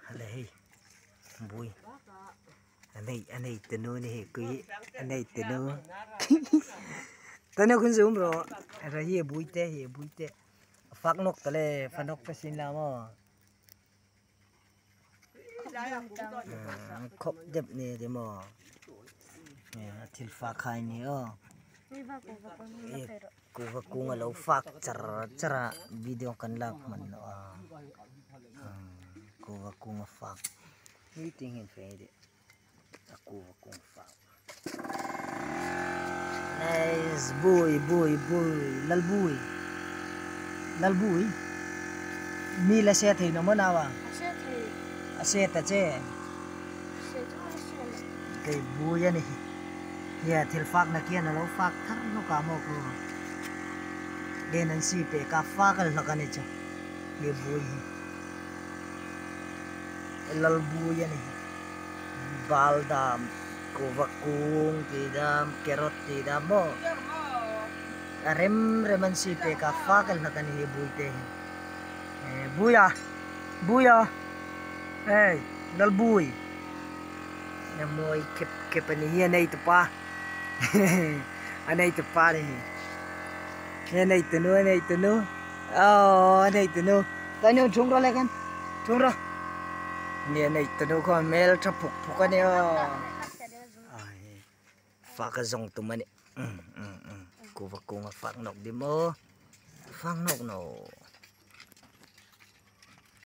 Hale hei bui anei anei tenu ni hei kui anei tenu tenu kun zum ro ra hi bui te hi bui te fak nok tale fanok ka sin la mo khop dep ni de mo thil fa khai ni o kuva kung alo fak char char a video kan lak hman loh a kuva kung a fak meeting in fe de a kuva kung fak nice bui bui bui lal bui lal bui mi la se thei no maw nau a a se ta che kei bui a ni. Hia thil fak na khian alo fak thar hlawk a maw ku den an si pek a fak a hlawk a ni chu he bui hi lal bui a ni bal dam kuva kung tih dam carrot tih dam maw a rem rem an si pek a fak a hlawk a ni he bui te hi bui a bui a hei lal bui. Mawi khep khep a ni hi a nei tupa a nei tupa a ni hi a nei tunu a nei tunu aww a nei tunu tlai ni thung rawh le khan thung rawh ni a nei tunu khaw hmel tha phuk phuk a ni aw fak a zawng tum a ni kuva kung a fak nawk dim aw fak nawk no.